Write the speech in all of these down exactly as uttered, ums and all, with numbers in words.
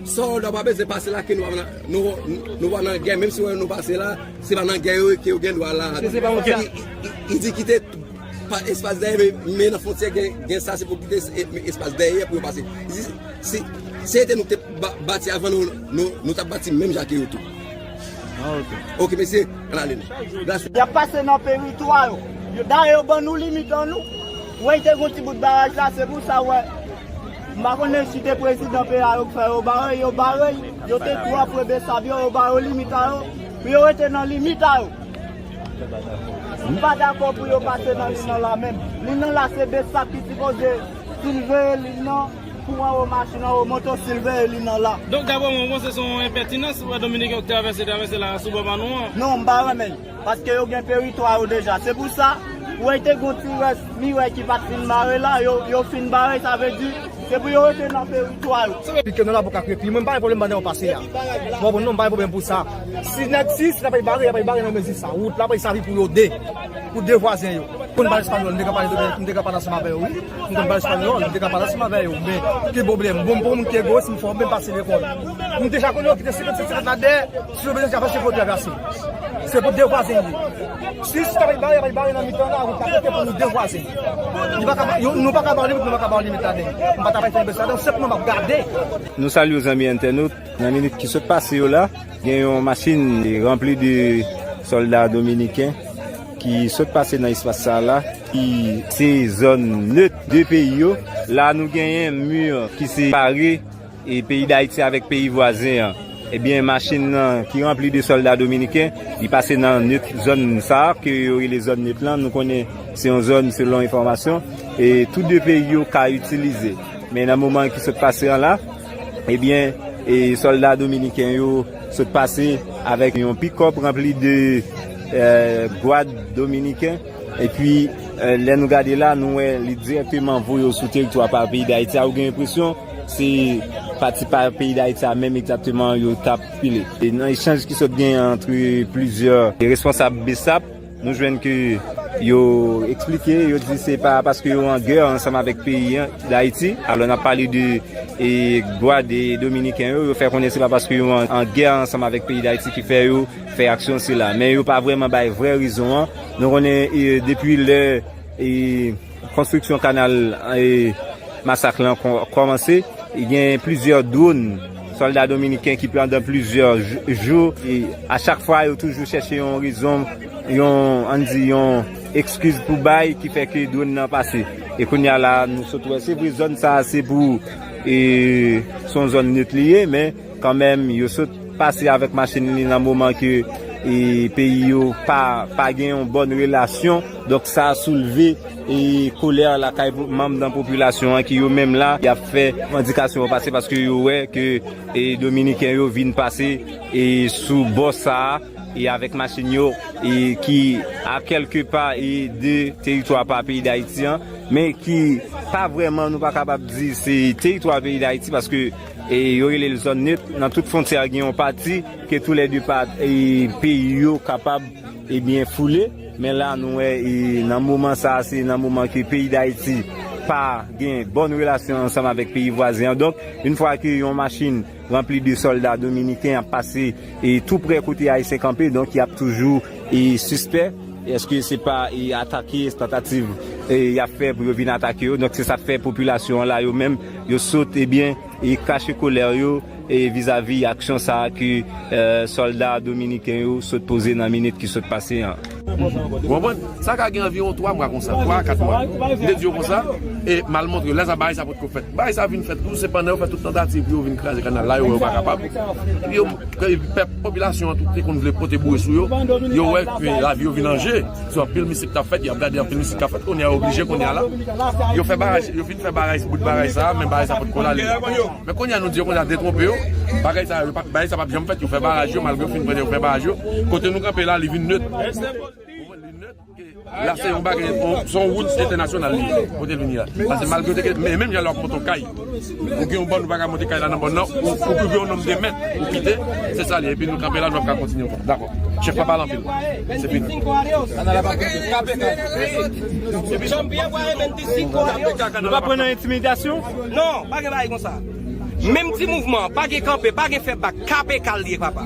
Sòlda pa bezwen pase la ke nou pa nan, nou, nou pa nan gè, menm si w wè nou pase la, se pa nan gè yo ke yo gen dwa la. Se, se pa yon gè. I, i, i, i di kite pa espas dèyè, men, men nan fwontyè gen, gen sa, se pou kite es-, espas dèyè pou yo pase. Si, si, si se te nou ki te ba-, bati avan nou, nou, nou t ap bati menm jan ke yo tou. Ah, ok. Ok, mesye, ann ale nou. Gras. Y ap pase nan teritwa yo. Dayè, yo ban nou limit an nou. Wè, te gon ti bout baraj la, se pou sa, wè. M pa konnen si te prezidan peyi a yo k fè yo bare, yo bare, yo te twò pre Besap yo, yo ba yo limit a yo, pou yo rete nan limit a yo. M pa dakò pou yo pase nan linan la menm. Linan la se Besap ki sipoze siveye linan, pou anwo machin anwo moto siveye linan la. Donk, daprè mwen, mwen se yon enpètinans, wè Dominiken yo k travèse, travèse la sou bò pa nou an. Non, m pa renmen. Paske yo gen teritwa yo deja. Se pou sa, ou wè te gon ti rès mirèy ki pa t fin bare la, yo, yo fin bare, sa vle di, se pou yo rete nan teritwa yo. Pike nan la pou ka kreye pi. Mwen, m pa gen pwoblèm pandan yo pase a. Bon, bon, non, m pa gen pwoblèm pou sa. Si nèg, si, si la pa bare, y a pa bare nan mezi sa. Wout la pa sèvi pou yo de, pou de vwazen yo. Pou n pale espanyòl, m te ka pale, m te ka pale ansanm avè yo, wi. M konn pale espanyòl, m te ka pale ansanm avè yo. Men, ki pwoblèm? Bon, m pa yon moun ki egoyis, m fò, m menm pase lekòl. M deja konnen yo kite senkant, senkant la dèyè. Si yo bezwen travèse, fò yo travèse. Se pou de vwazen li ye. Si, si ta pral bare, pral bare nan mitan la, wout la kote pou nou de vwazen. Nou pa ka, yo, nou pa ka ba yo limit, nou pa ka ba yo limit ladan. M pa ta pral fè bès ladan, senpleman m ap gade. Nou salye w, zanmi entènot. Nan minit ki sot pase yo la, gen yon machin ranpli de sòlda dominiken ki sot pase nan espas sa la, ki se zòn net de peyi yo. La, nou genyen mi ki separe e peyi Dayiti avèk peyi vwazen an. Ebyen, machin nan ki ranpli de sòlda dominiken, li pase nan net zòn sa a, ke yo rele zòn net lan. Nou konnen se yon zòn, selon enfòmasyon, e tou de peyi yo ka itilize. Men nan moman ki sot pase an la, ebyen, e sòlda dominiken yo sot pase avèk yon pikòp ranpli de, e, gwad dominiken. Epi, e, lè nou gade la, nou wè li dirèkteman voye yo sou teritwa pa peyi Dayiti a. Ou gen enpresyon se pati pa peyi Dayiti a menm egzakteman yo t ap pile. E nan echanj ki sot gen ant plizyè responsab Besap, nou jwenn ke yo eksplike, yo di se pa paske yo an gè ansanm avèk peyi an, Dayiti. Alò, n ap pale de, e, gwad, e, dominiken yo, yo fè konnen se pa paske yo an, an gè ansanm avèk peyi Dayiti ki fè yo fè aksyon sila. Men yo pa vrèman bay vrè rezon an. Nou konnen, e, depi lè, e, konstriksyon kanal, e, Masak lan kò-, kòmanse, e gen plizyè dwòn sòlda dominiken ki pandan plizyè jou, jou, e a chak fwa yo toujou chèche yon rezon, yon, ann di, yon ekskiz pou bay ki fè ke dwòn nan pase. E kounye a la, nou sot wè, se vre, zòn sa a se pou, e, se yon zòn net li ye, men kanmenm, yo sot pase avèk machin li nan moman ke, e, peyi yo pa, pa gen yon bòn relasyon. Donk, sa soulve, e, kolè lakay po-, manm nan popilasyon an ki yo menm la, y ap fè revandikasyon yo pase paske yo wè ke, e, dominiken yo vin pase, e, sou bò sa a, e avèk machin yo, e ki a kèlke pa, e de teritwa pa peyi Dayiti an, men ki pa vrèman, nou pa kapab di se teritwa peyi Dayiti, paske, e yo rele l zòn net. Nan tout fwontyè gen yon pati ke toulède pa, e peyi yo kapab, ebyen, foule. Men la, nou wè, e nan moman sa a, se nan moman ke peyi Dayiti pa gen bòn relasyon ansanm avèk peyi vwazen an. Donk, yon fwa ke yon machin ranpli de sòlda dominiken ap pase, e tou prè kote Ayisyen kanpe, donk y ap toujou, e, sispè. Èske se pa, e, atake, tantativ, e, y ap fè pou yo vin atake yo? Donk, se sa k fè popilasyon an la, yo menm, yo sot, ebyen, e, kache kolè yo, e, vizavi aksyon sa a ke, e, sòlda dominiken yo sot poze nan minit ki sot pase an. Ou konprann? Sa ka gen anviwon twa mwa konsa, twa a kat mwa. M te di yo konsa, e m al montre yo, lè sa bagay sa potko fèt. Bagay sa vin fèt tou, se pandan yo fè tout tantativ pou yo vin kraze kanal la, yo wè yo pa kapab. Epi yo, epi pèp, popilasyon an tou te konn vle pote boure sou yo. Yo wè ke lavi yo vin an je. Se anpil mistik k ap fèt, y ap gade anpil mistik k ap fèt, kounye a yo oblije, kounye a la. Yo fè baraj, yo fin fè baraj, bout baraj sa a, men baraj sa potko la li. Men kounye a nou di yo kounye a detwonpe yo, bagay sa yo, pa, bagay sa p ap janm fèt, yo fè baraj yo, malgre yo fin prete yo fè baraj yo. Kote nou kanpe la, li vin net. Li net, ke la se yon bagay, yon, se yon wout entènasyonal li ye, kote l vin ye la. Paske malgre yo te, men menm jan lè w ap monte yon kay, ou gen yon bòn ou pa ka monte kay la nan bòn nan, ou, ou rive yon nonm de mèt, ou kite, se sa li ye. Epi nou kanpe la, nou ap ka kontinye ankò. Dakò. Chèf pa pale anpil. Se fini. Nou pa pran nan entimidasyon? Non, pa gen bagay konsa. Menm ti mouvman, pa gen kanpe, pa gen fè bak, K P K l ye, papa.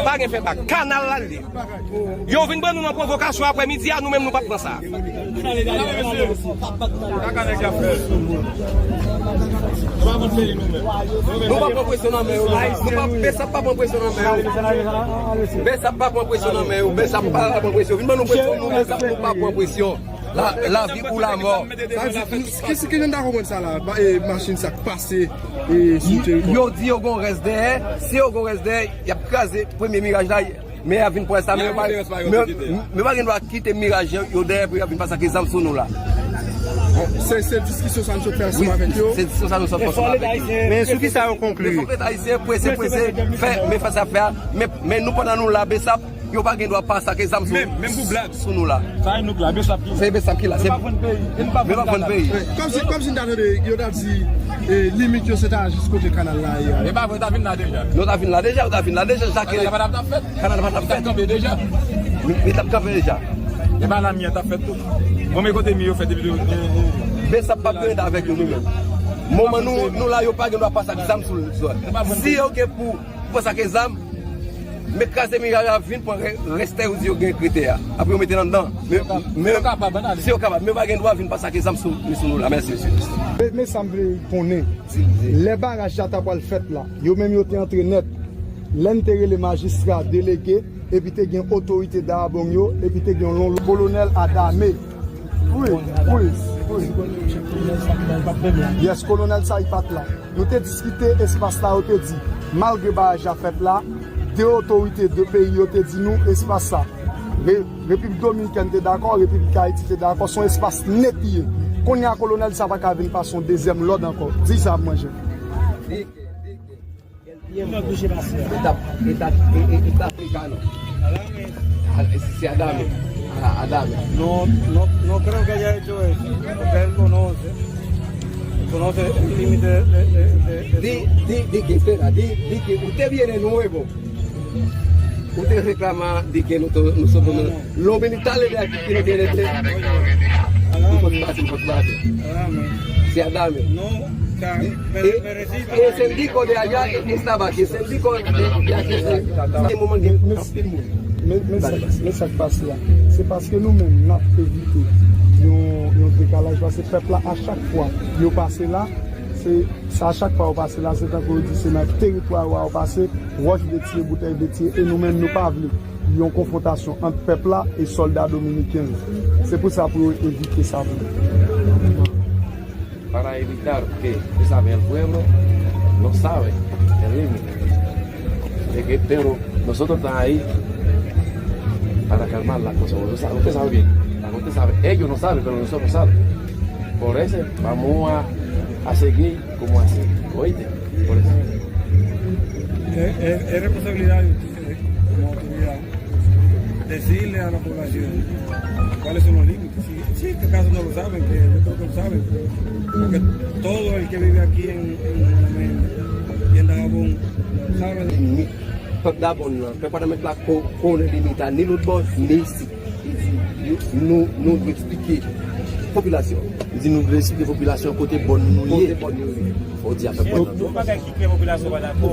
Pa gen fè bak, kanal la l ye. Yo vin ban nou nan pwovokasyon aprè midi a, nou menm nou p ap pran sa. Nou p ap pran presyon nan men yo. Nou p ap, Besap p ap pran presyon nan men yo. Besap p ap pran presyon nan men yo. Besap p ap pran presyon. Vin ban nou presyon, nou Besap nou p ap pran presyon. La, lavi ou lamò. Sa di, ki, ki jan n ta konprann sa la? Ba, e, machin sa k pase, e, sou teritwa. Yo di yo gon rès dèyè. Si yo gon rès dèyè, y ap kraze premye miraj la. Men y ap vin pran sa, men yo pa, men, men yo pa gen dwa kite miraj yo, yo dèyè pou y ap vin pase ak zam sou nou la. Se, se diskisyon sa n sot fè ansanm avèk yo. Se diskisyon sa nou sot fè ansanm avèk yo. Men sou ki sa yo konkli? Men fòk Leta ayisyen prese, prese, fè, men fè sa fè a. Men, men nou pandan nou la, Besap, yo pa gen dwa pase ak zam sou, menm, menm pou blag, sou nou la. Sa e nou k la, Besap ki la. Se Besap ki la. Nou pa vann peyi. Nou pa vann peyi. Kòmsi, kòmsi n ta tande, yo ta di, e, limit yo se ta jis kote kanal la ye a. E pa vre, ta vin la deja. Nou ta vin la deja, yo ta vin la deja, Jacques. Kanal la pa t ap fèt. Kanal la pa t ap fèt. Li t ap kanpe deja. Li, li t ap kanpe deja. E pa la mi an t ap fèt tou. Bon, men kote mi yo fèt depi tou. Besap p ap gen avèk nou, nou menm. Moman nou, nou la, yo pa gen dwa pase ak zam sou, sou. Si yo gen pou, pou pase ak zam, men kraze miraj la, vin pran rè-, rès tè yo di yo gen krete a. Apre yo mete l anndan. Men, men, si yo kapab, men yo pa gen dwa vin pase ak zam sou, sou nou la. Mèsi, mesye. Men, men sa m vle konnen. Lè baraj la ta pral fèt la, yo menm yo te antre nèt. Lè n te rele majistra, delege, epi te gen otorite Dayabong yo, epi te gen yon kolonèl Adame. Wi, wi, wi. Yes, kolonèl sa, li pa t la. Nou te diskite espas la, yo te di, malgre baraj la fèt la, de otorite de peyi yo te di nou espas sa. Re-, Repiblik Dominikèn te dakò, Repiblik Ayiti te dakò, se yon espas nèt li ye. Kounye a, kolonèl sa pa ka vin pase yon dezyèm lòd ankò. Di sa pou mwen, Jeff. Li t ap, li t ap, li t ap, li t ap, li t ap, ah, si se Adame. Ah, Adame. No, no, no creo que haya hecho eso, porque él conoce, conoce el límite de, de, de, de Di, di, di que espera, di, di que usted viene nuevo. Ou te reklama di ke nou to-, nou sot nan lo militar de aquí que no tiene tiempo. Nou fòk pase, nou fòk pase. Se Adame. No, o sea, me, me resisto. E sendiko de allá estaba aquí, sendiko de, de aquí. Gen moman gen anpil moun. Men, men sa, men sa k pase a. Se paske nou menm, n ap evite yon, yon dekalaj. Paske pèp la, a chak fwa yo pase la, se, sa, a chak fwa yo pase la, se tankou yo di se nan teritwa yo a yo pase, wòch detire, boutèy detire, e nou menm, nou pa vle yon konfwontasyon ant pèp la e sòlda dominiken yo. Se pou sa, pou yo evite sa vre. Para evitar que esa vea el pueblo, no sabe el límite. De que, pero nosotros estamos ahí para calmar la cosa. Usted sabe, usted sabe bien. La gente sabe. Ellos no saben, pero nosotros sabemos. Por eso vamos a, a seguir como así. ¿Oíste? Por eso. Es, es, es responsabilidad de ustedes como autoridad decirle a la población cuáles son los límites. Si, si en este caso no lo saben, que yo creo que lo saben, porque todo el que vive aquí en, en, en, y en Dajabón sabe. Ni pèp Dajabón nan, pèp Wanament la ko-, konnen limit la, ni lòt bò, ni isit. Nou, nou dwe eksplike popilasyon. Li di nou dwe eksplike popilasyon kote bòn nou ye. Kote bòn nou ye. Fò w di a pèp Wanament. Yon bagay ki klè, popilasyon pa dakò.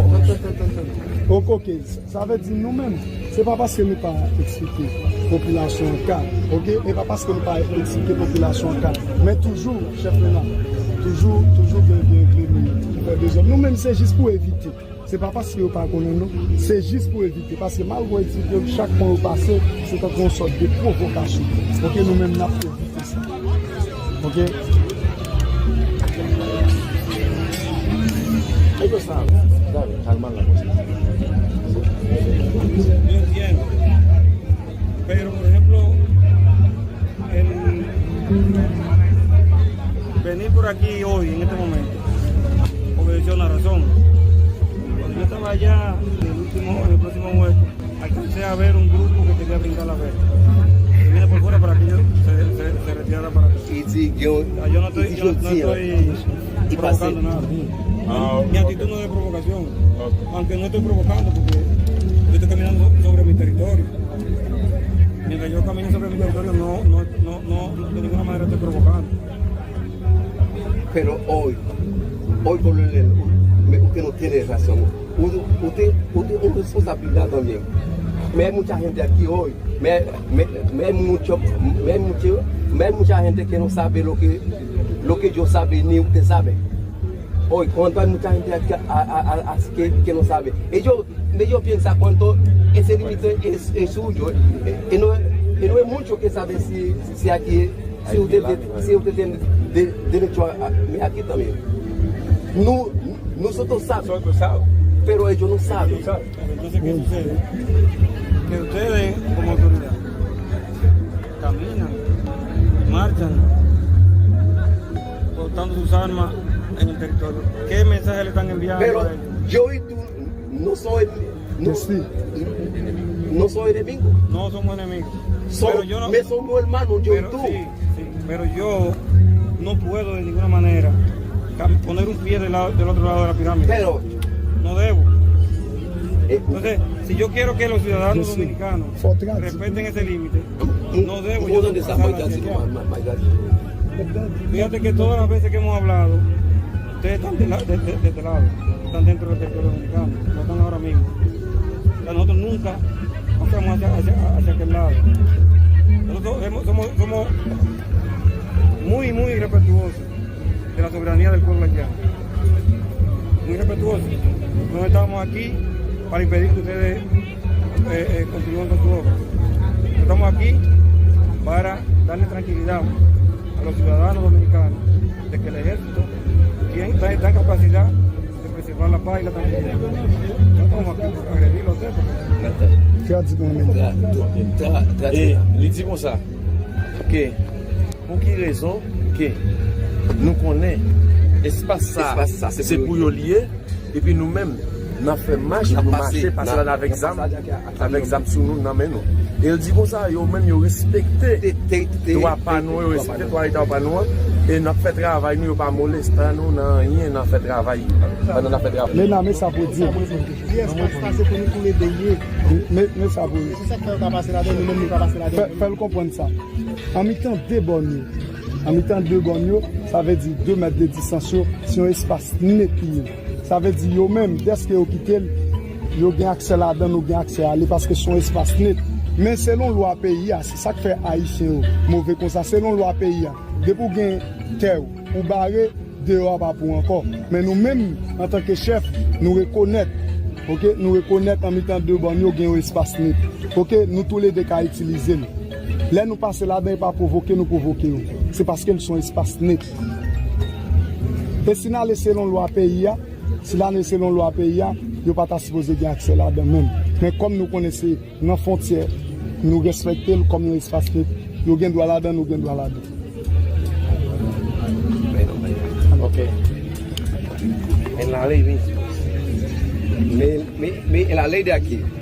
Ok, ok. Sa vle di nou menm, se pa paske nou pa eksplike popilasyon an ka, ok? E pa paske nou pa eksplike popilasyon an ka. Men toujou, chèf Lena, toujou, toujou gen, gen, gen moun ki fè dezòd. Nou menm, se jis pou evite. Se pa paske yo pa konnen, non. Se jis pou evite. Paske malgre yo eksplike, chak fwa yo pase, se tankou yon sòt de pwovokasyon. Ok, nou menm, n ap evite. Ok. Ellos saben, saben, calmar la cosa. Yo entiendo. Pero, por ejemplo, el venir por aquí hoy, en este momento, obedece a una razón. Cuando yo estaba allá, en el último, en el próximo muerto, alcancé a ver un grupo que quería brincar la verja. Se viene por fuera para que ellos se, se, se retiraran para atrás. Li di gen yon, yo no estoy, yo no estoy provocando nada. Mi actitud no es de provocación, aunque no estoy provocando porque yo estoy caminando sobre mi territorio. Mientras yo camine sobre mi territorio, no, no, no, no, de ninguna manera estoy provocando. Pero hoy, hoy, kolonèl, Usted no tiene razón. Usted, usted es un responsable también. Me hay mucha gente aquí hoy. Me, me, me hay mucho, me hay mucho, me hay mucha gente que no sabe lo que, lo que yo sabe ni usted sabe. Hoy, cuánto hay mucha gente aquí a, a, a, así que, que no sabe. Ellos, ellos piensan cuánto ese límite es, es suyo. Eh, eh, no, eh, no es mucho que sabe si, si aquí, si usted, si usted tiene de, derecho a, a, me aquí también. No, nosotros sabemos, pero ellos no saben. Entonces, ¿qué sucede? Que ustedes, como autoridad, caminan, marchan, portando sus armas en el territorio. ¿Qué mensaje le están enviando a ellos? Pero yo y tú no soy, no, no soy enemigo. No somos enemigos. Pero yo no, me somos hermanos, yo y tú. Sí, sí, pero yo no puedo de ninguna manera cam- poner un pie del, lado- del otro lado de la pirámide. Pero no debo. Entonces, si yo quiero que los ciudadanos dominicanos respeten ese límite, no debo yo pasar hacia allá. Fíjate que todas las veces que hemos hablado, ustedes están de la- de- de- de este lado, están dentro del territorio dominicano, no están ahora mismo. O sea, nosotros nunca pasamos hacia, hacia- hacia aquel lado. Nosotros hemos- somos, somos muy, muy respetuosos de la soberanía del pueblo haitiano. Muy respetuosos. No estamos aquí para impedir que ustedes eh, eh, continúen con su obra. Estamos aquí para darle tranquilidad a los ciudadanos dominicanos de que el ejército tiene, está, está en capacidad de preservar la paz y la tranquilidad. No estamos aquí para agredirlo a usted, porque Fè di pou mwen. Tra- tra- tra- tra- E li di konsa ke pou ki rezon ke nou konnen espas sa se pou yo li ye, epi nou menm n ap fè mach, nou mache pase ladan avèk zam, avèk zam sou nou nan men nou. E l di konsa, yo menm yo respekte dwa pa nou, yo respekte dwa leta pa nou an, e n ap fè travay nou, yo pa moleste nou nan anyen, n ap fè travay pandan n ap fè travay. Lena, men sa pou di. Ki espas sa se pou nou toulede ye. Men, men sa pou di. Se sa k fè yo ka pase ladan, nou menm nou ka pase ladan. Fè, fè l konprann sa. An mitan de bòn yo, an mitan de bòn yo, sa vle di de mèt de distans yo, se yon espas nèt li ye. Sa vle di yo menm, dèske yo kite l, yo gen aksè ladan, nou gen aksè ale, paske se yon espas nèt. Men selon lwa peyi a, se sa k fè Ayisyen yo move konsa. Selon lwa peyi a, depi w gen tè w, ou bare, deyò a pa pou ankò. Men nou menm, antanke chèf, nou rekonèt, oke, nou rekonèt an mitan de bòn yo gen yon espas nèt. Oke, nou toulede ka itilize l. Lè nou pase ladan, e pa pwovoke nou pwovoke yo. Se paske l se yon espas nèt. E si n ale selon lwa peyi a, si n ale selon lwa peyi a, yo pa ta sipoze gen aksè ladan menm. Men kòm nou konnen se nan fwontyè, nou respekte l kòm yon espas nèt. Yo gen dwa ladan, nou gen dwa ladan. Ok. En la ley dice. Me, me, me, en la ley de aquí,